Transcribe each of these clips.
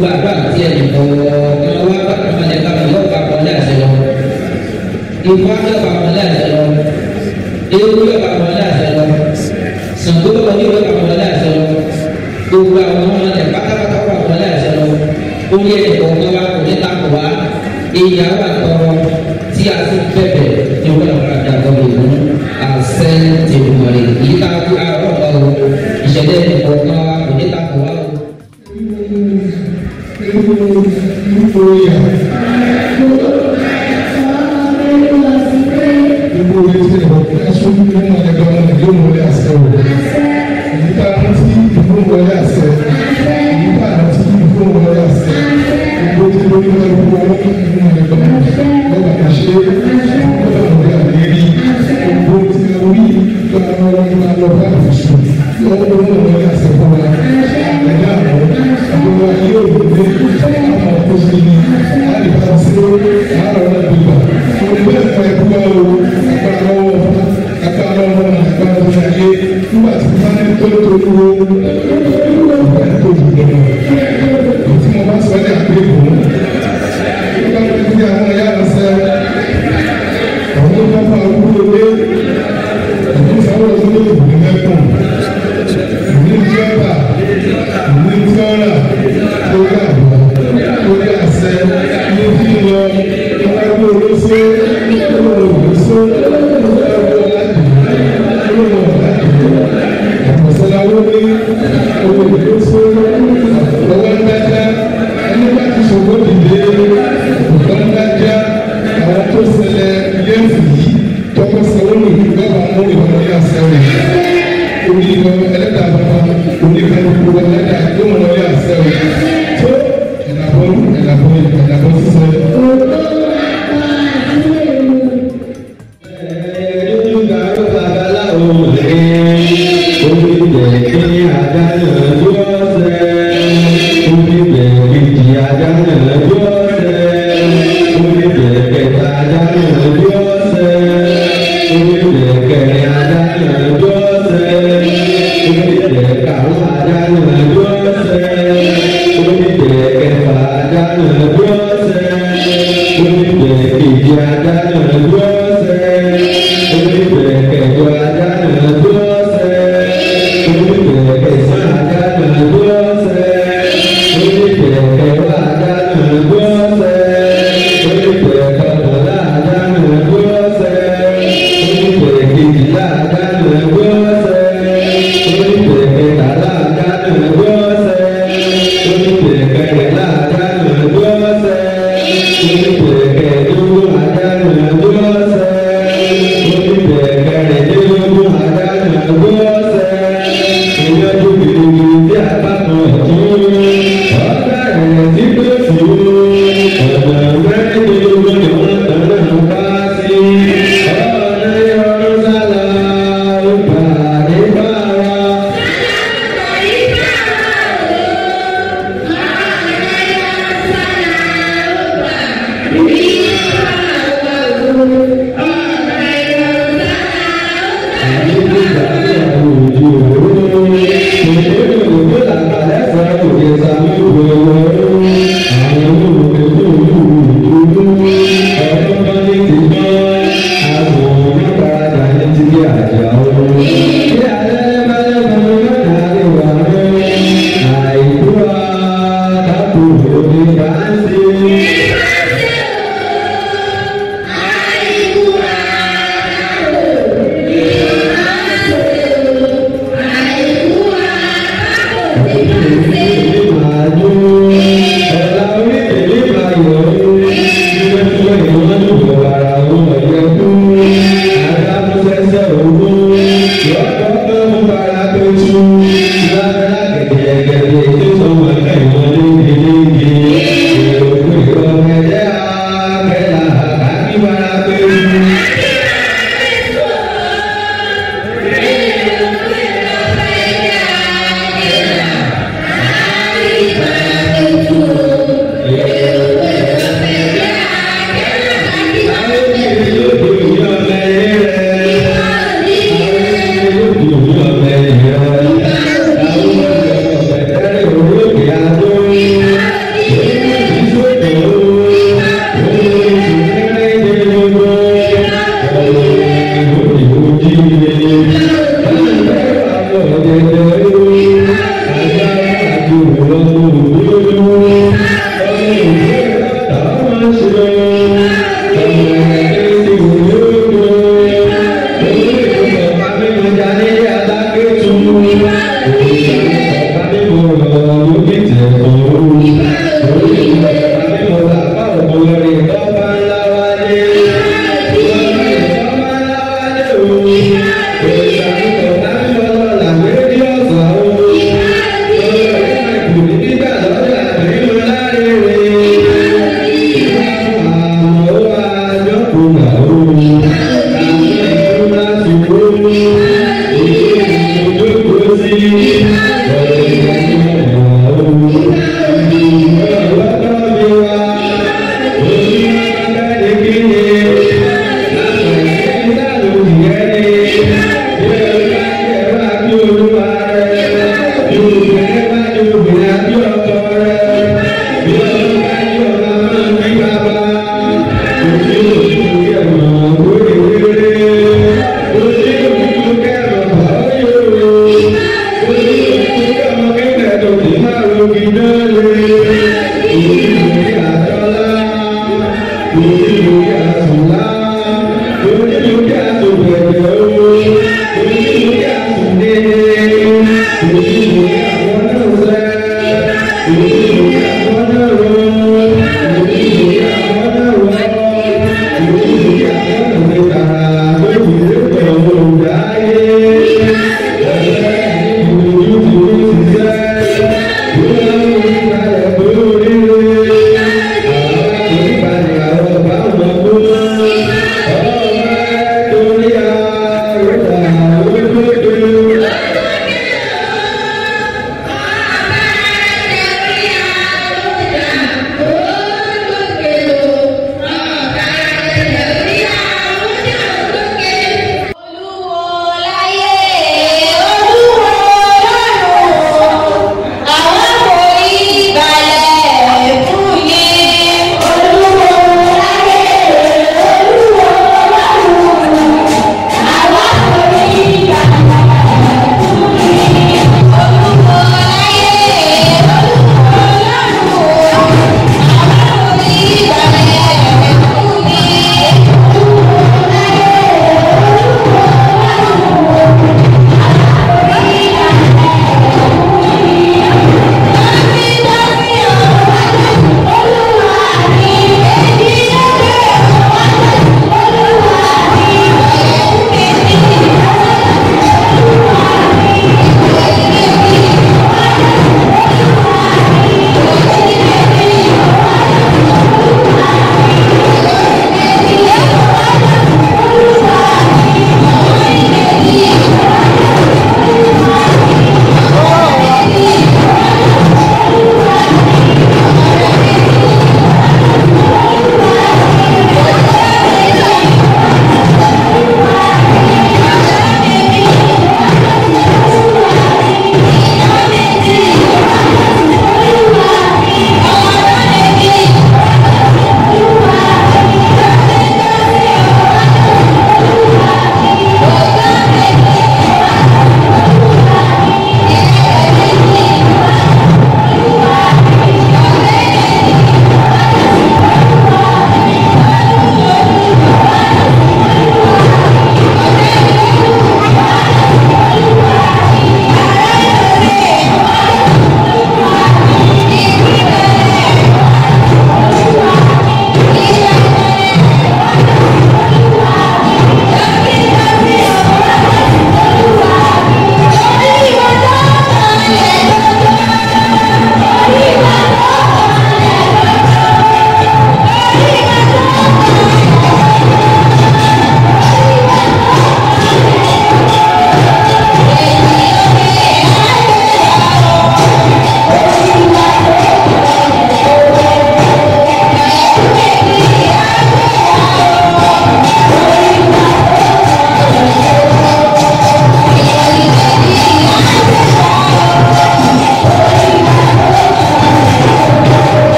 Gbogbo àgbà tí ẹnì kọ̀ọ̀kan wá bàtàmọ́lẹ̀ káwọn yóò bá wọn láṣẹ lọ. Ifá yóò bá wọn láṣẹ lọ. Ewu yóò bá wọn láṣẹ lọ. Ṣàngó yóò bá wọn láṣẹ lọ. Gbogbo àwọn ọmọ rẹ̀ pátápátá wà wọn láṣẹ lọ. Orí ẹnì kọ̀ọ̀kan wá kò ní takò wá. Ìyàwó àtọrọ tí a ti bẹ̀bẹ̀ ní wọ́n lọ́ọ́ ra àgbọ̀dọ̀ ìlú àṣẹ tèmọ̀rẹ̀ yìí tá a kú àárọ̀ ọ̀rọ̀ ìṣẹ̀lẹ̀ ẹnì kọ̀ọ̀kan wá kò ní takò wá o. Thank you.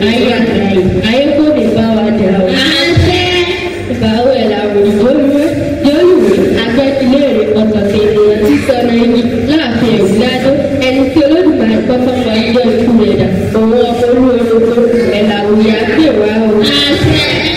Ayé àtàyè ayé kò ní bá wa jà o. Ìbáwọ̀ ẹ̀ làwọn olùwé yóò agbẹ́dilére ọ̀tọ̀tọ̀ ènìyàn tí sọnà igi láàfin Ẹ̀wúládó ẹni tí Olódùmarè kọ́kọ́ mọ ijó ikú rẹ̀ dà òun ọmọ olúorogbo ẹ̀là òye àgbè wá o.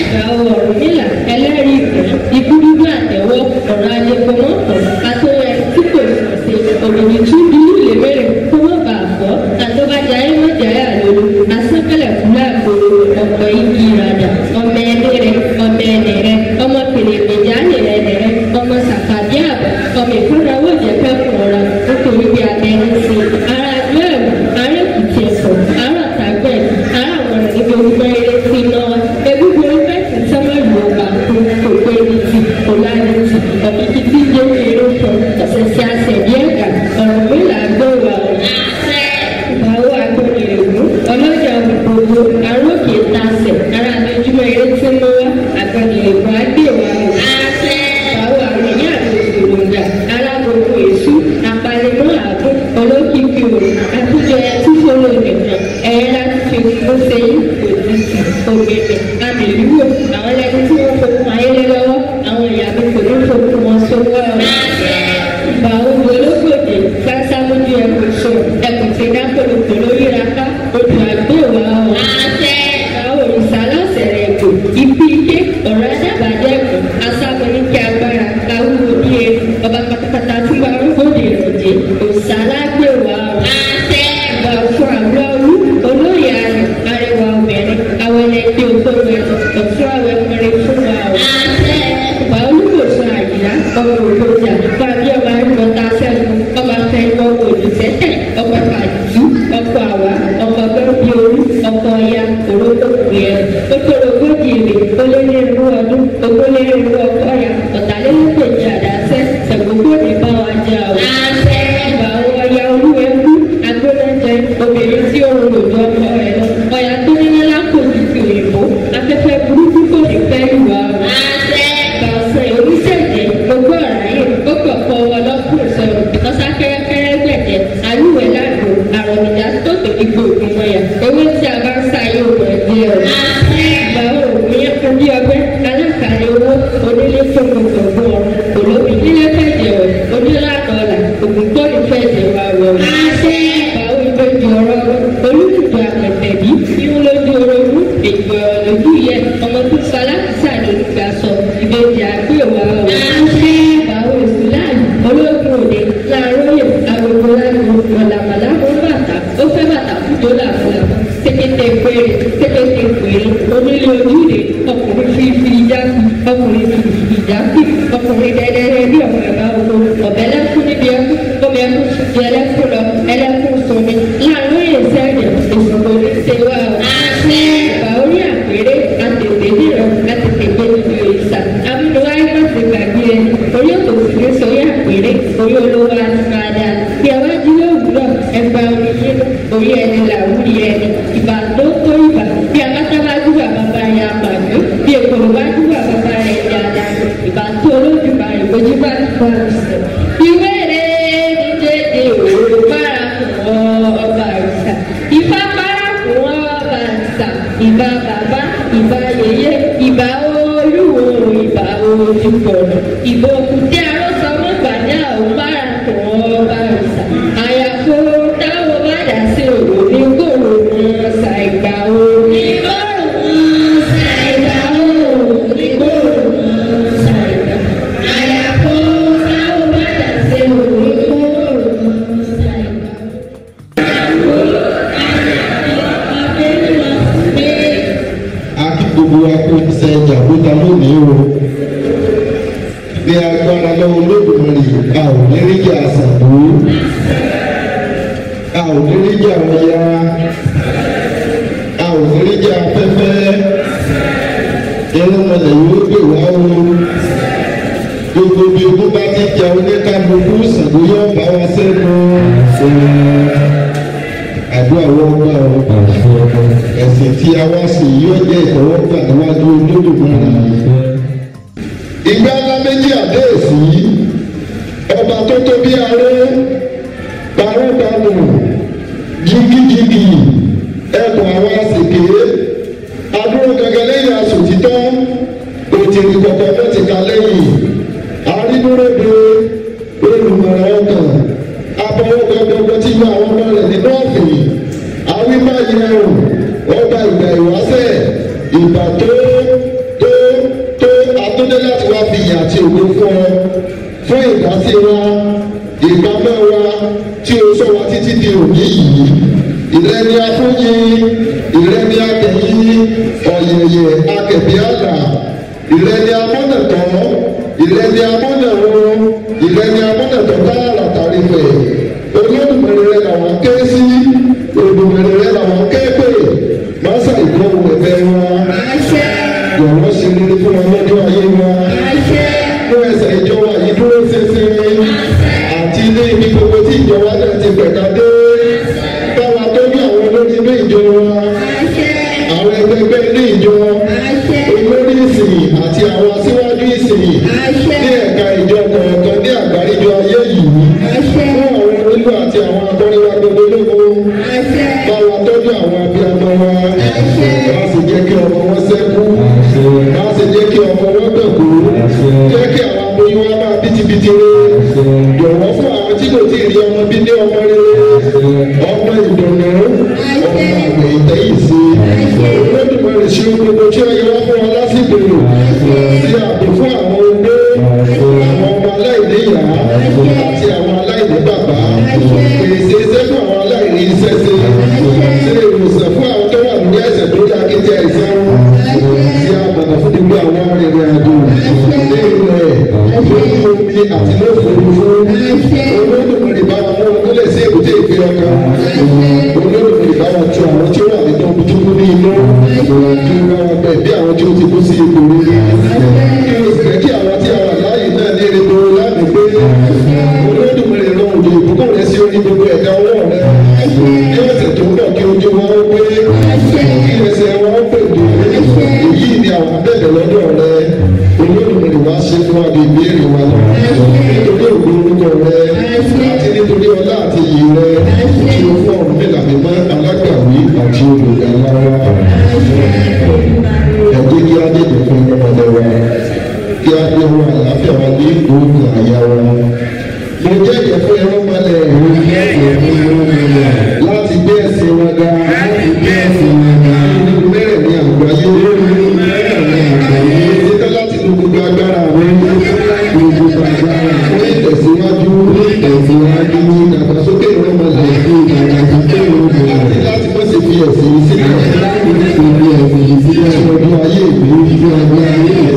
Ìbáwọ̀ Ọ̀rúnmìlà ẹlẹ́rìí ìpín ikú dúdú àtẹ̀wọ́ ọ̀rọ̀ ajẹgbọmọ́tọ̀ àtọwọ́ ẹni tí kò sùn sí òmìnir tún bí lè mẹ́rin kó mọ́ bàa fọ́ àtọ́bàjá ayé mọ́jà lòlù asọ́kẹ́lẹ̀ fúlà gbòòrò ọ̀pọ̀ igi ìràdà ọmọ ẹni rẹ ọmọ ẹni rẹ ọmọ pèlèpèjà nìrẹ nìrẹ ọmọ sàkàbí àbọ̀ ọmọ ìfúnrawó jẹ́fẹ́ fún ọ̀rọ̀ nítorí bí abẹ́rẹ́ sí ara àjọ ẹ̀rù ará èkìtì ẹ̀fọ́ ará ọ̀tàgbẹ̀ ará àwọn ọ̀rọ̀ níbi orúkọ eré sí iná wa egúngún orí fẹ́ẹ̀sì sọ́mọ́lù ọba kò pé ní ti ọ̀làní ti ọ̀kìkì tí ń jẹ́ eré fún ọ̀sẹ̀sẹ̀ àṣẹ̀bí ẹ̀gà ọ̀rọ̀ mi là ń gbọ́ wà ọ̀ ìbáwọ̀ agbórinrègún ọlọ́jà gbogbo arókè tasẹ̀ ara lójúmọ́ eré tí ń mú wá agbórinrègún agbèwà o. Ìbáwọ̀ àwọn ìyá àti òṣèlúngà alágbogbo èṣù apanimọ́ àgún olókìkí òru àtúnjọ ẹtí fọlọ́ nìkan ẹ̀yẹ láti fi kó sẹ́yìn òtítì òmìnir àmìlúwò àwọn ẹni tí wọ́n fokùn ayélé lọ́wọ́ àwọn ìyá mi kò ní fokùn wọn sówọ́ ọ̀. Ìbáwọ̀ ológbòde sásámójú ẹkùn sọ ẹkùn ti dá kòlòkòlò yíra ká odò àgbéwà ọ̀. Ìbáwọ̀ òrìṣà aláṣẹ̀rẹ̀ ẹ̀kọ́ ibi ike ọ̀rọ̀ adábàjẹ́ ẹ̀kọ́ asábọ̀ ní kí agbára awúwo bí erin ọba pátápátá tí wàá rúgbòdì ìrọ̀jẹ́ òrìṣà alágbèwà ọ̀. Ìbáwọ̀ fún àbúrò olú olóyè àrùn arẹwà obìnrin àwọn ẹlẹgbẹ́ ògbóni ọ̀tún àwọn ẹkùnrin fún wa ọ̀. Ìbáwọ̀ olúkòso àyíká ọmọ ògbójà fàbí ọmọ arúgbọ́ta sẹ́gun ọmọ afẹ́gbọ́ olùtẹ́tẹ̀ ọmọ kàdú ọkọ̀ àwa ọkọ̀ gbẹ́bí olú ọkọ̀ ọya òrókò pìẹ́ okòrògójì èrè olóyèrú ọdún ogóléèrú ọkọ̀ ọya ọ̀tàlélẹ́gbẹ̀jì àdáṣẹ́ ṣẹ̀gbọ́gbòdì bá wa jà o. Ìbáwọ̀ ọya olúwẹ̀kú agbónájẹ obìnrin tí ó ń lòdù ọkọ rẹ̀ lọ ọya tó ní ńlá kò ní ti òyìnbó afẹ́fẹ́ burúkú kò ní fẹ́ ìwà o. Bàṣẹ oníṣẹ̀jẹ̀ ogún ọ̀ráyè ó kọ̀ fọ ọlọ́kùnrin sọ̀rọ̀ ọ̀sá kẹ́rẹ́kẹ́rẹ́ gbẹ̀jẹ̀ àlúwẹ̀ lágbo àròmìjà tó tòkí gbòògùn mọ́yà ewé tí a bá ń sá yóò mọ̀ ẹgbẹ́ rẹ̀. Ìgbà òògùn yẹn fún bí ọgbẹ́ alákàlẹ̀ owó onílé fún gbogbo ọ̀run olómi nílé fẹ̀jẹ̀ wẹ̀ onílànà ọ̀là ògùn tó ní fẹ̀jẹ̀ wà wẹ̀. Ìgbà ìbejì ọ̀rọ̀ olùdíje àpẹ̀tẹ̀bí irun lójú orogún èjì ọ̀rọ̀ lójú yẹ ọmọ tó sọ alákìsà lórúkọ sọ ìbejì àgbéwà ọ̀rọ̀. Ìgbà ìsìláàmù ológun òde láàróyè agogo lágbo mọ̀làmọ̀lá fún bàtà ó fẹ́ bàtà fún dọ́là fúlàmù tẹ́kẹ́tẹ́ péré tẹ́kẹ́tẹ́ péré onílé ojúde ọkùnrin fífi ìjákù ọkùnrin fífi ìjákù ọkùnrin dẹ́dẹ́rẹ́ bí ọmọ ẹ̀bá oko ọ̀bẹ lẹ́kún níbi ẹkún ọmọ ẹkún ju ẹlẹ́kún lọ ẹlẹ́kún sunmi láàróyè sẹ́yìn òṣùpò ní ṣe wá o. Ìgbà orí àpèrè àtètè níran àtètè gbé níbi òrìṣà amúniwáyé má ti gbàgbé ẹni orí òkòtì ní sọ orí àpèrè orí olówó àtúmọ̀dá bí ẹ wá jí lówùúrọ̀ ẹgbà orí yínú orí ẹni làwúrí ẹni ìbà tó tó ìbà bí akátá bá júbà bàbá rẹ̀ àpàdé bí èkòló bá júbà bàbá rẹ̀ dáadáa ìbà tó olódùmarè ojú bá ti fọ́ àrùsọ. Ìwé rẹ̀ ní dédé òru bára fún ọba àrùsà ìfá bára fún ọba àrùsà ìbà bàbá ìbà yèyé ìbà olúwo ìbà ojúbọ̀nà ìbò òkùté arọ́sọ mọ́gbàdá òun bára fún ọba àrùsà àyàfó táwọn bá dà sí òwò ní gbòòrò wọn ṣàìgbà o. Ìgbòòrò wọn ṣàìgbà o. Ìgbòòrò wọn ṣàìgbà. Àyàfó táwọn bá dà sí òwò ní gbòòrò wọn ṣàìgbà. A kí gbogbo wa kú iṣẹ́ jàbúta lónìí o bí agbára lọ́wọ́ Olódùmarè a ò ní rí jà Ṣàngó a ò ní rí jà Ọya a ò ní rí jà afẹ́fẹ́ irúnmọlẹ̀ yóò gbè wá o gbogbo bí ogun bá ti jà oníkálukú Ṣàngó yóò bá wa sẹ́nu àdúrà wọ́n gbà ọ́ ẹ̀sìn tí a wá sí yóò jẹ́ ìtẹ́wọ́gbà níwájú Olódùmarè. Ìgbà ńlá méjì àdéhùsí ọba tó tó bí aré parúpanù jigijigi ẹkùn àwọn àsìké àrùn, ọba ìgbà ìwáṣẹ̀, ìgbà tó tó tó atúndé láti wá fi ìyà àti ògo fún ọ, fún ìdásí wa, ìpamọ́ wa tí o sọ wa títí di òní yìí. Ìrẹ́ni afúnyin, ìrẹ́ni akẹ̀yìn, ọ̀yẹ̀yẹ̀ akẹ̀bí àlà, ìrẹ́ni amọ́nàtọ́, ìrẹ́ni amọ́nàrún, ìrẹ́ni amọ́nàtọ́ tààrà tàrí fẹ̀. Olódùmarè rẹ làwọn ké sí, Olódùmarè rẹ làwọn ké pè, máṣá ìgbóhùn ẹ̀bẹ̀ wa. Jọ̀wọ́ ṣe rere fún wọn lọ́jọ́ ayé wa. Mú ẹsẹ̀ ìjọba yìí dúró ṣinṣin àti ilé ibi gbogbo tí ìjọba náà ti pẹ̀ka dé. Báwa tọ́jú àwọn olórí ilé ìjọ wa, àwọn ẹgbẹgbẹ́ ilé ìjọ, olórí ìsìn àti àwọn aṣíwájú ìsìn ní ẹ̀ka ìjọ kọ̀ọ̀kan ní àgbáríjọ ayé yìí. Fún àwọn onílù àti àwọn akọrin wa gbogbo lóko. Báwa tọ́jú àwọn abiyamọ wa. Má sì jẹ́ kí ọmọ wọn ṣẹ́kù. Má sì jẹ́ kí ọmọ wọn gbẹ̀kú. Jẹ́ kí àwọn aboyún wa máa bìtìbìtì re. Jọ̀wọ́ fún àwọn tí kò tí ì rí ọmọ bí ní ọmọ rere. Ọmọ ìdùnnú, ọmọ àgbẹ̀ ìtẹ́yìn sí. Olódùmarè ṣe ohun gbogbo tí ó yẹ wá fún wa lásìkò. Ṣe ààbò fún àwọn ogbó, àwọn ọmọ aláìníyàá àti àwọn aláìní bàbá. Pèsè iṣẹ́ fún àwọn aláìní iṣẹ́ ṣe. Ṣe ìwòsàn fún àwọn tó wà lórí àìsàn tó dá kété àìsàn. Ṣe àmọ̀nà fún gbogbo àwọn arìnrìn àjò ní ilẹ̀, lórí omi àti lófurufú. Olódùmarè bá wọn mú wọn gúnlẹ̀ sí èbúté ìfẹ́ ọkàn. Olódùmarè bá wọn tu àwọn tí ó wà nínú túbú ní inú. Kí ó bá wọn bẹ̀ bí àwọn tí ó ti kú sí ipò rere. Kí o sì jẹ́ kí àwọn tí a wà láàyè náà ní èrè tó láàmì pé Olódùmarè rọ òjò ìbùkún rẹ sí orí gbogbo ẹ̀dá ọwọ́ rẹ. Ní ọ̀sẹ̀ tó ń bọ̀ kí ojú wọn ó pé, kí ẹsẹ̀ wọn ó pè dé. Èyí ni àwọn bẹ̀bẹ̀ lọ́dọ̀ rẹ. Olódùmarè wá ṣe fún wa bí ìbéèrè wa lọ. Nítorí ògo orúkọ rẹ àti nítorí ọlá àti iyì rẹ tí o fún Ọ̀rúnmìlà mímọ́ alágbàwí àti olùgbàlà wa. Ẹ jẹ́ kí á dèjì fún ọmọdé wa, kí á gbé wọn àlàáfíà wa ní òkè àyà wa. Mo jẹ́jẹ̀ẹ́ fún irúnmọlẹ̀ láti gbé ẹ̀sìn wọn ga nínú mẹ́rẹ̀ẹ̀rin àgbáyé. Mo ṣetán láti lo gbogbo agbára mi fún ìtẹ̀síwájú, ìdàgbàsókè irúnmọlẹ̀ àti láti má ṣe fi ẹ̀sìn yìí sílẹ̀ sí ọdún ayé mi. Mo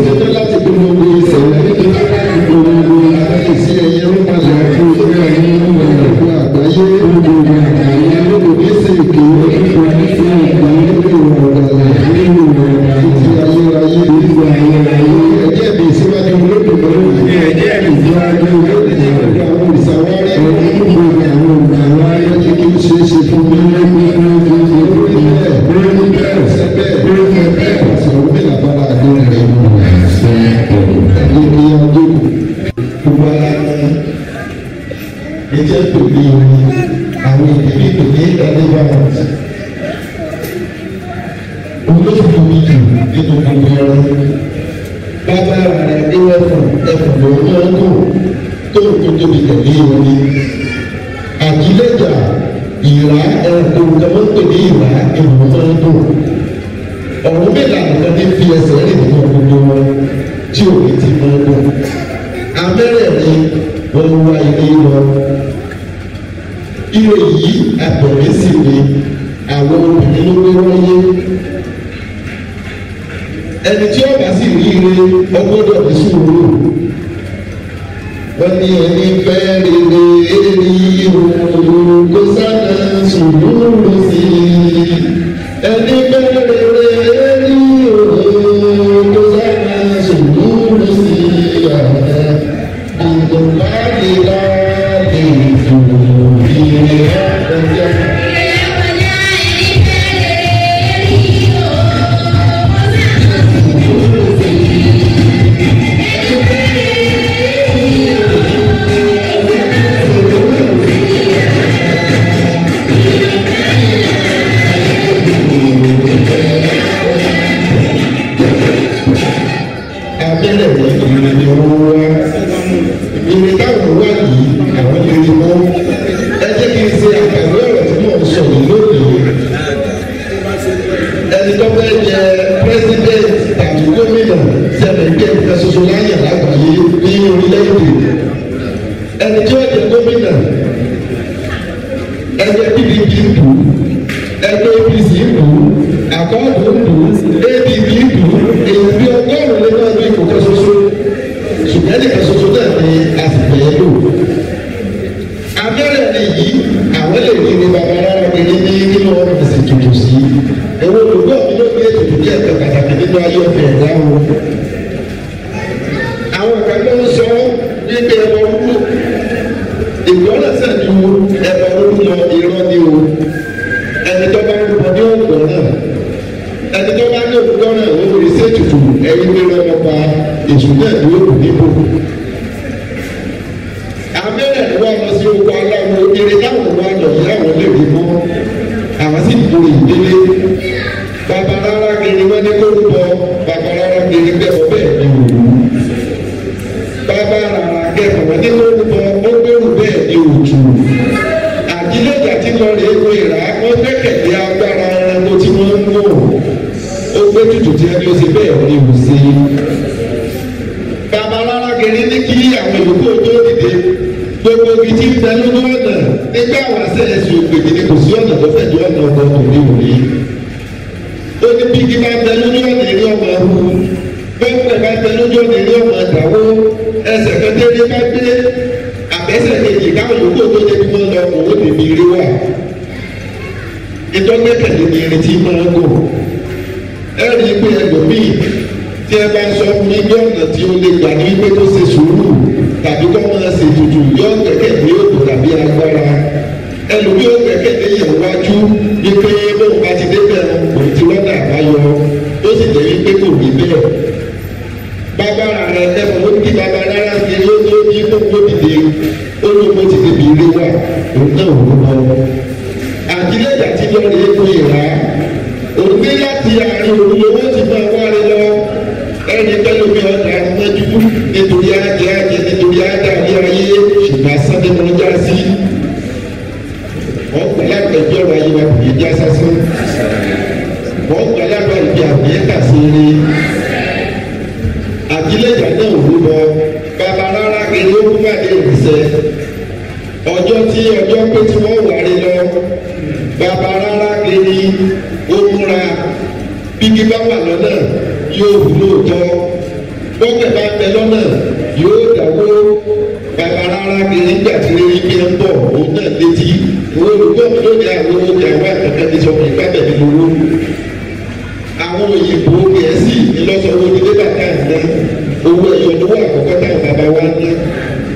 ṣetán láti polongo ìṣẹ̀lẹ̀ sí ẹ̀yẹ irúnmọlẹ̀ gbogbo àgbáyé. Kò ní sí èké, nínú ìwà ọ̀dàlẹ̀ títí ayérayé. Ẹ̀jẹ̀ mi síwájú Olódùmarè. Lónìí gbogbo àwọn òrìṣà wa rí. Jẹ́ kí ó ṣeé ṣe fún mi. Lórí bẹ́ẹ̀, ṣe bẹ́ẹ̀, àti Ọ̀rúnmìlà bára àdéhùn rẹ̀. Ẹ̀jẹ̀ kí á jókòó. Gbogbo ara wọn. Ẹ̀jẹ̀ pè ní àwọn ìdílé pè ní elephant. Olóṣèlú mi jù nínú gbogbo ẹran. Bàbá rẹ̀ ní ẹfọ̀n ẹfọ̀n lòún náà kù tó tó tóbi tẹ̀lé ìrọ̀lẹ́. Àjílẹ̀jà ìrà ẹranko kan wọ́n pè ní ìrà ìlú máa ń dùn. Ọ̀rúnmìlà nìkan ní fi ẹsẹ̀ rìn nínú gbogbo wọn tí òní ti máa ń dùn. Amẹ́rẹ̀ẹ̀rin wọ́n wá ilé lọ. Ire yìí abẹ̀rẹ̀ sì ni àwọn obìnrin ló gbé wáyé. Ẹni tí ó bá sì rí ire ọgbọ́dọ̀ ní sùúrù. Wọ́n ní ẹni fẹ́ rere rí òun kó sáná sùúrù sí i. Ẹni fẹ́ rere rí òun kó sáná sùúrù sí i. Àdùnbá lè lọ lè fò ìrìn àjò. Thank you. APC ń lù ú, Àkọọ́dù ń lù ú, ADP ń lù ú, èyí bí 100 lé náà ní ipò kan ṣoṣo. Ṣùgbọ́n ẹnìkan ṣoṣo náà ni a sì fẹ́ lò. Abẹ́rẹ́ ni yìí àwọn lè rí ní baba rárá kiri ní nínú ọ́fíìsì tuntun sí. Èwo olùgbọ́ mi ló gbé ètùtù ní ẹ̀ka pàtàkì nínú ayé ọ̀fẹ́ ẹ̀dá o. Àwọn kan ló ń sọ wípé ẹbọ rúrú ìgbọ́nà sẹ́jú ẹbọ rúrú lọ irọ́ ni o. Ẹni tó bá ń rúbọ ní ògbọ́n náà. Ẹni tó bá ní ògbọ́n náà ó fi ṣe ètùtù ẹyin pé lọ́wọ́ pa èṣù náà ní òkú nípò. Abẹ́rẹ́ ni wọ́n lọ sí oko aláwo eré táwọn wá lọ yìí àwọn lè rí mọ́ àwọn sì borí ìdílé. Babalára kiri wọ́n ní kó rúbọ babalára kiri bẹ́ẹ̀ bẹ́ẹ̀ ni òwú. Babalára kẹfà wọ́n ní kó rúbọ ó gbèrú bẹ́ẹ̀ ni òtù. Àdílẹ́jà tí lọ rèé wo ìrà wọ́n gbẹ́kẹ̀lé agbára ẹranko tí wọ́n ń wò. Ó gbé tutù tí ẹni ó ṣe bẹ́ẹ̀ ni ò ṣe. Babalára kiri ní kí àwọn ìyókù tó dìde. Gbogbo ibi tí ń bẹ lójú ọ̀nà nígbà wàṣẹ ẹ̀sùn ògbèdè ni kò sí ọ̀nà tó fẹ̀ ju ọ̀nà ọ̀nà òní òní. Ó ní bí kí bá ń bẹ lójú ọ̀nà eré ọmọ ẹ̀hú, bọ́ọ̀pẹ̀ bá ń bẹ lójú ọ̀nà eré ọmọ ẹ̀dáwó, ẹsẹ̀ kẹtẹ́rẹ́ bá gbé àbẹ́sẹ̀ kejì káwọn yòókù tó dé bí wọ́n lọ òun tèmi eré wà. Ìtọ́gbẹ́kẹ̀lé ni irin tí máa ń gò. Ẹ rí i pé ẹlòmíì tí ẹ bá ń sọ fún yín bí ọ̀nà tí ó lè gbà ní wípé kó ṣe sùúrù tàbí kọ́ máa ṣe tutù yọ gbẹ́kẹ̀lé òkú tàbí agbára. Ẹlòmíì ó gbẹ́kẹ̀lé yẹn wájú wípé bóun bá ti débẹ̀ òun ti rọ́nà àbáyọ ó sì jẹ́ wípé kò rí bẹ́ẹ̀. Bàbá rẹ̀ ẹ̀fọ́ ó ní bàbá rárá ṣe ó tó ní kókó dìde ó ní kó ti débi ilé wà òun náà ò lọ. Àdílẹ̀jà ti lọ rèé kó ìrà òun ní láti àárín òun lówó ti máa wáre lọ. Ẹni pẹ̀lú mi ọ̀dà mọ́jú nítorí ajé ajé nítorí ajé ayé ayé ṣùgbọ́n asán ni wọ́n já sí. Wọ́n gbà lágbàjọ́ ọ̀rọ̀ ayé wa kò ní já sásán. Wọ́n gbà lágbà ìgbé àbíyẹ́kà sí eré. Àdílẹ̀jà náà ò rúbọ. Bàbá rárá kiri ó kú pàdé ìrìnsẹ̀. Ọjọ́ tí ọjọ́ pé tí wọ́n wà rí lọ. Bàbá rárá kiri ó múra. Bíbí bá wà lọ́nà yóò wù lóòótọ́. Bọ́kẹ̀ bá bẹ lọ́nà yóò dáwó. Bàbá rárá kiri nígbà tí rírí bí ń bọ̀ òun náà létí. Owó olùkọ́ mi lóde àwọn oúnjẹ àwọn àkàkẹ́ ti sọ fún ìgbàgbẹ́ mi lówó. Àwọn òyìnbó Gẹ̀ẹ́sì ní lọ́sọ̀wọ́ ní bébà táà ń ná. Owó ẹ̀yọ lówó àkọ́kọ́ táwọn bàbá wa ń ná.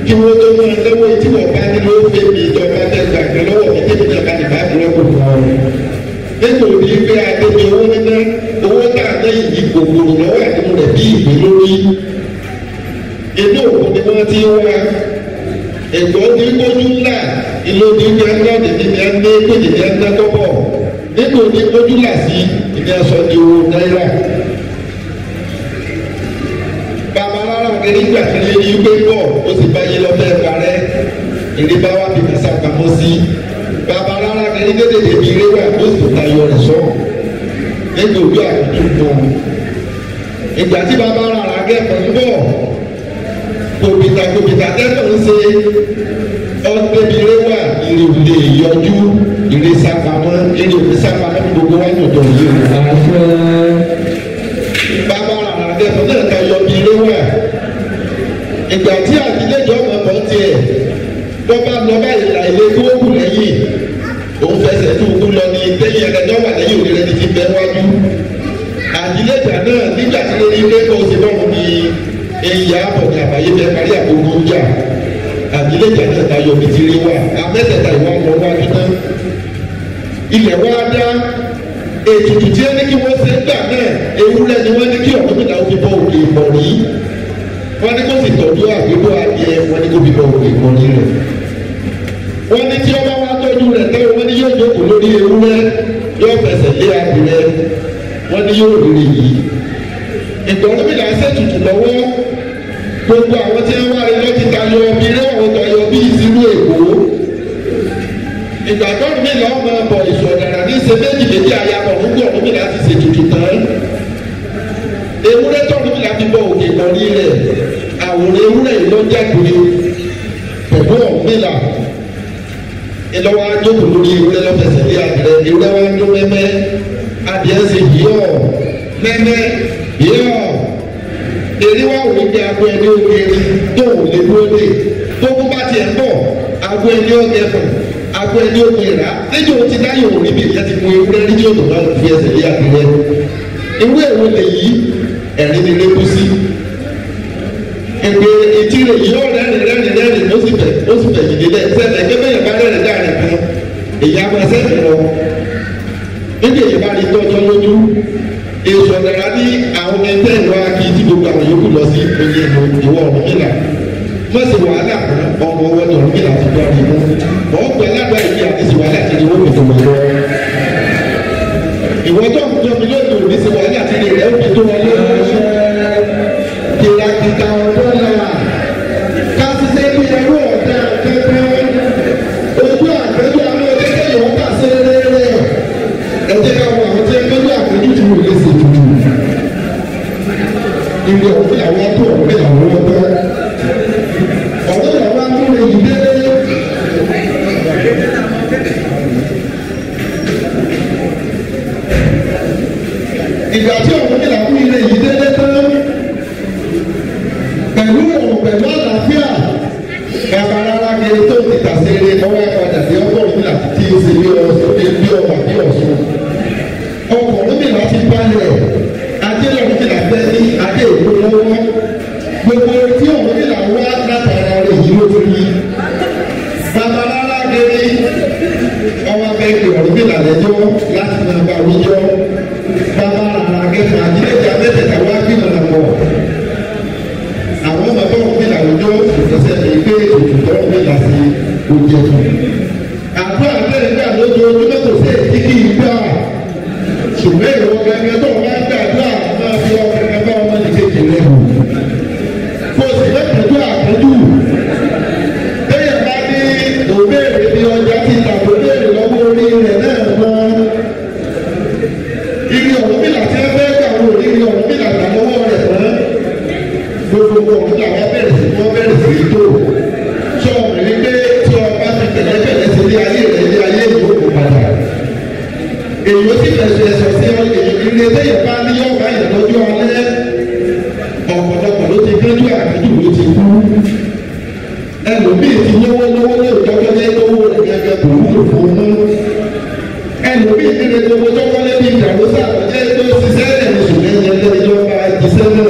Kí wọ́n tó máa náwó tí wọ́n bá ní ló fẹ́ mi ìjọba tẹ́gbà kan lọ́wọ́ mi tẹ́mi náà bá ní bá mi rọ́pò fún ọ. Nítorí pé adébí owó níná owó tá a ná yìí kòkòrò lọ́wọ́ àdúgbò rẹ̀ bí ìgbé lórí. Inú òkú ni wọ́n ti wá. Ẹ̀gbọ́n ní kójú ńlá ìlú ní ní ẹ̀ńdá ní ní ẹ̀ńdá péjì ní ẹ̀ńdá tọ́pọ̀. Nítorí kójú là sí ìní aṣọ ní owó náírà. Bàbá rárá kiri gbà kiri ní pé bọ̀ ó sì bá yé lọ́fẹ́ parẹ́. Ìrí bá wà fi kàṣà pamọ́ sí. Bàbá rárá kiri dédé débi eré wà ó sì tayọ rẹ̀ sọ. Nítorí àtúntò fún un. Ìgbà tí bàbá rárá kẹ́kọ̀ọ́ ń bọ̀ kòbìtà kòbìtà tẹ́tọ̀ ń ṣe ọ̀dẹ́bìrẹ́ wà ìrè òde yọjú ìrè sápamọ́ ìrè òde sápamọ́ ní gbogbo wájú ọ̀dọ̀ yìí o. Bàbá rárá kẹ́kọ̀ọ́ náà ta yọ bí eré wà. Ìgbà tí àtìlẹ́jọ́ ọmọ kan tiẹ̀ tó bá lọ báyìí là ilé tó kù lẹ́yìn òun fẹsẹ̀ tó kú lọ ní tẹ́yìn ẹ̀rẹ́dọ́ wà lẹ́yìn òde rẹ̀ ní ti bẹ́ wájú. Àtìlẹ́jà náà nígbà tí lórí ilé kó o ṣe bọ́ọ̀mù ní eya abọ̀dé àbáyé bẹ́ẹ̀ parí àgbogbo ń jà àdílẹ́jà náà tayọ bí ti rí wà amẹ́tẹ̀ẹ̀ta ìwà lọ wájú náà ilẹ̀ wa dá ètùtù tí ó ní kí wọ́n ṣe ń gbà náà ewúrẹ́ ni wọ́n ní kí Ọ̀rúnmìlà ó fi bọ òkè ìmọ̀rí wọ́n ní kó sì tọ́jú àgbébó adìẹ wọ́n ní kó fi bọ òkè ìmọ̀rí rẹ̀ wọ́n ní tí ọba wa tọ́jú rẹ̀ tẹ́wọ́ wọ́n ní yóò jókòó lórí ewúrẹ́ yóò fẹsẹ̀ lé adìẹ wọ́n ní yóò rí yìí ìgbà Ọ̀rúnmìlà ṣètùtù lọ́wọ́ gbogbo àwọn tí wọ́n wá rí lọ́ti tayọ bí rẹ́wọ̀n tayọ bí ìsinú Èkó ìgbà tó Ọ̀rúnmìlà ọmọ ọbọ̀ ìṣọ̀dàrà ní ṣe méjì méjì ayabọ̀ nígbà Ọ̀rúnmìlà ti ṣètùtù tán ewúrẹ́ tó Ọ̀rúnmìlà fi bọ òkè ìkọ̀rí rẹ̀ àwòrán ewúrẹ́ yìí ló jáde pẹ̀lú Ọ̀rúnmìlà ìlọ́wọ́ ajókòó lórí ewúrẹ́ lọ́fẹsẹ̀ lé àgbẹ̀ ewúrẹ́ wa ń dún mẹ́mẹ́ Nẹ́nẹ́ yíyọ èrí wá wò ní agbo ẹni òkèèrè tó ò lè dúró dé tó kó bá tiẹ̀ ń bọ̀ agbo ẹni òkèfọ̀ agbo ẹni òkèèrà níjẹ́ òun ti dáyé òun níbi ìyá ti mú ewúrẹ́ níjẹ́ òun náà fi ẹsẹ̀ lé àtìlẹ́ irú èwo lè yí ẹ̀rín ni lẹ́kú sí ẹgbẹ́ etí rẹ̀ yóò rẹ́rìn rẹ́rìn rẹ́rìn ó sì fẹ̀ ó sì fẹ̀ yìí délẹ̀ sẹ́lẹ̀ ẹgbẹ́ bẹ́yẹn bá rẹ́rìn dáàrin kan èyí á máa sẹ́sẹ̀ lọ níbi èyí bá rí tọ́jọ́ lójú èso ọ̀dàrà ní àwọn ẹgbẹ́ ìwà kí tí gbogbo àwọn yòókù lọ sí oyè ìwọ Ọ̀rúnmìlà wọ́n sì wàhálà fún ọmọ ọwọ́ ní Ọ̀rúnmìlà ti gbọ́ ọdún mọ́ wọ́n pẹ̀ ládùá ìdí àti sì wàhálà ti ní wọ́n fi tó wọn lọ. Ìwọ tó ń tọ́ mi lónìí òní sì wàhálà ti ní rẹ̀ ó fi tó wọn lọ. Kìràkìtà ọ̀dọ́ là ká ṣiṣẹ́ bí ẹrú ọ̀dà kẹ́kẹ́ ojú àgbẹ̀jọ́ àwọn ọ̀dẹ́kẹ́ yìí wọ́n kà sí rere ẹ jẹ́ ká wọ àwọn tí ẹ gbẹ́jọ́ àpéjú tí wò lè ṣe tutù. Ilé ọ̀gbìn àwọn tó ọ̀gbìn àwọn ọ̀gbẹ́ ọ̀gbìn àwọn akúrò yìí dé. Ìgbà tí ọ̀gbìn àwọn ilé yìí dé tán pẹ̀lú òun pẹ̀lú àlàáfíà bàbá rárá kiri tó ti tà sí eré ọwọ́ padà sí ọgọ́rùn-ún mi láti tí ó ṣe bí ọba bí Ọ̀ṣun ọkọ̀ọ̀rún mi láti balẹ̀ adé lọ́rùn mi láti fẹ́ ní adé èkó lọ́wọ́ gbogbo tí ọ̀run mi là wá látara rẹ̀ yìí ló ti rí bàbá rárá kiri ọwọ́ abẹ́kẹ̀ ọ̀run mi làlẹ́jọ́ láti máa bá wíjọ́ bàbá rárá kẹfà àjílẹ̀jà mẹ́tẹ̀ẹ̀ta wá gbìmọ̀ pọ̀ àwọn ọmọ bá wọn gbìlà àwùjọ òṣìṣẹ́ ní pé òtútọ́ wọn gbìlà sí oúnjẹ fún un. Àdúrà bẹ́ẹ̀ gbà lójoojúmọ́ kò sí èyí kì í gbà. Ṣùgbọ́n ìwọ gẹ́gẹ́ tó wọ́n gbàdúrà máa fi ọkàn kan bá ọmọ nìkejì rẹ̀ hù. Kò sì lẹ́kọ̀ọ́jú àkọ́jú. Bẹ́ẹ̀ bá ní òbéèrè bí ọjà ti tàbí òbéèrè lọ́wọ́ orí rẹ̀ náà mọ́. Ibi Ọ̀rúnmìlà tí wọ́n fẹ́ gbà wọ́n ò ní ibi Ọ̀rúnmìlà gbà lọ́wọ́ rẹ̀ mọ́. Gbogbo ọ̀hún làwọn bẹ̀rẹ̀ sí wọ́n bẹ̀rẹ̀ sí tó sọ rí pé tí ọba fi pẹ̀lẹ́pẹ̀lẹ́ sí ilé ayé rẹ̀ ilé ayé yìí ó kò padà èyí ó sì fẹ̀sọ̀ ẹ̀sọ̀ sí ilé téèyàn bá ní yọ̀ọ̀bá yẹn lọ́jọ́ alẹ́ ọ̀pọ̀lọpọ̀ ló ti gbẹ́jú àkájù ló ti kú ẹlòmíì ti lówó lówó ní òjọ́kọ́lé lówó rẹ̀ gẹ́gẹ́ kò wúlò fún un ẹlòmíì ti lè gbogbo jọ́kọ́lé bíi ìdàgbòsà ọ̀jẹ́ tó ṣiṣẹ́ ẹ̀ lóṣù lẹ́yìn ẹlẹ́jọ́ bá iṣẹ́ náà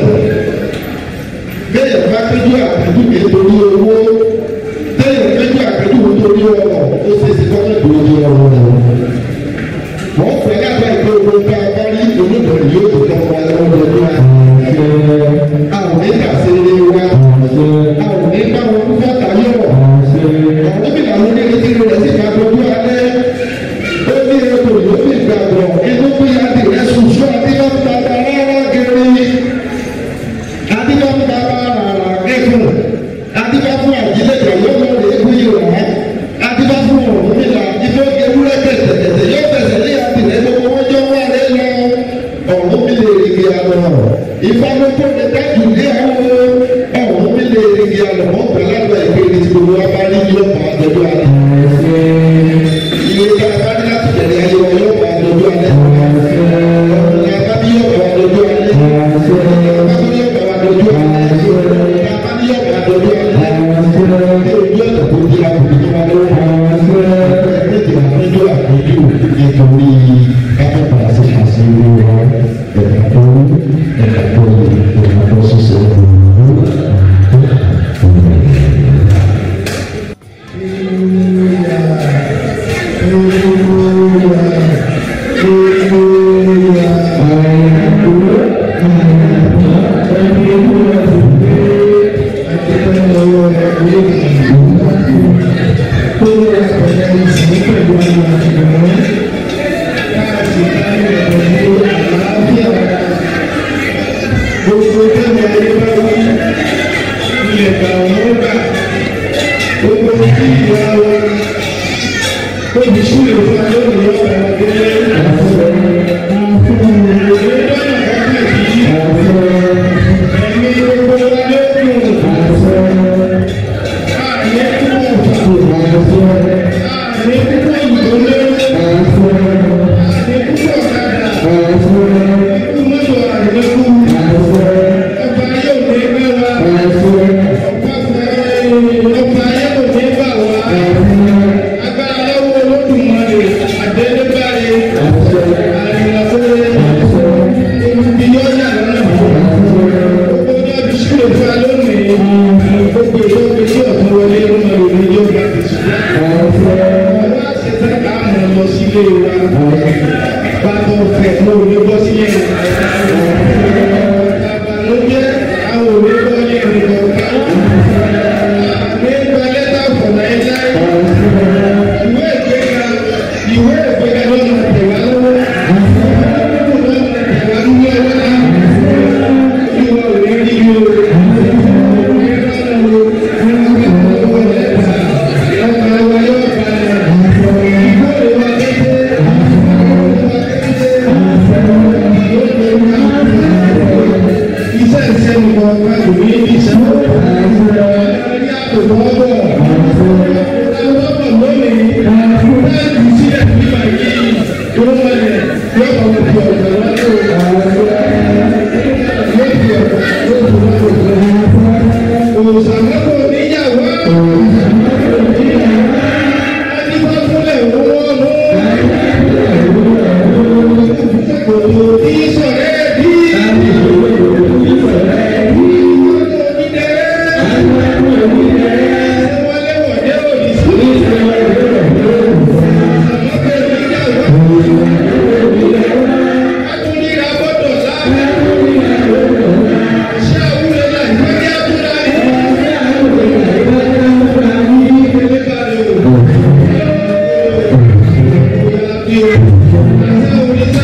bẹ́ẹ̀ bá péjú àpéjú nítorí owó bẹ́ẹ̀ péjú àpéjú nítorí ọrọ̀ ó ṣe é ṣe kọ́kọ́ ìdúró ọrọ̀ rẹ̀. Wọ́n fẹ́ lábẹ́ ìpè owó tá a bá rí olóògbé yóò tó tọ́ wa lọ́wọ́ lọ́jọ́ àná. A ò ní kàṣe ilé wa, a ò ní bá wọn kú fọ́tà yọ̀. Ọ̀rọ̀ mi làwọn onírètí rẹ̀ sì máa dojú alẹ́. Ó ní ètò yóò fi gbàgbọ́ inú bí adìrẹ́ sùn sún adílọ́ bàbá rárá kiri. Adílọ́ bàbá rárá kẹ́kùn. Adílọ́ fún àjílẹ̀kẹ̀ yóò lọ rèé kú yìí rà. Adílọ́ fún Ọ̀rúnmìlà ìfọ́ ewúrẹ́ kẹ̀tẹ̀kẹ̀tẹ̀ yóò fẹsẹ̀ lé adìrẹ́ gbogbo wọn jọ wà lé lọ. Ọ̀rúnmìlà èrìgì àlọ́. Ifá ló kó ní dájú lé àwọn Ọ̀rúnmìlà èrìgì àlọ́ mọ́ pẹ̀lú àgbà ìpele tí gbogbo wa bá rí yóò pa àjọjọ́ alẹ́. Ilé tí a bá ní láti bẹ̀rẹ̀ ayé wa yóò pa àjọjọ́ alẹ́. Ọ̀run a bá ní yóò pa àjọjọ́ alẹ́. Ọ̀run a bá ní yóò pa àjọjọ́ alẹ́. Ọ̀run a bá ní yóò pa àjọjọ́ alẹ́. Ní ojú ọ̀nà tó di àbùkù tó wà lọ́wọ́. Ẹgbẹ́ àpéjọ àpéjọ nítorí káfíńtà sí àṣírí wa ẹ̀ka tó ẹ̀ka tó ẹ̀ka tó ṣiṣẹ́. Olùsúlè fún alóòrùn yóò bá wa délé. wa. Bàtà ọ̀fẹ́ ló ní bọ́ sílẹ̀. Bàbá ló jẹ́ àwọn òní bọ́ ní ẹnìkọ̀ọ̀kan. Nípa lẹ́tà fọ̀ láíláí. Ìwé ìgbéga ìwé ìgbéga ló máa tẹ̀ wá lọ́wọ́. Ìwé ló máa tẹ̀ wá lọ́wọ́ ẹ̀wọ́n náà. Ìwé ò ní rí o. Iṣẹ́ ìṣẹ́ nìkan ká kò ní bí iṣẹ́. Thank you.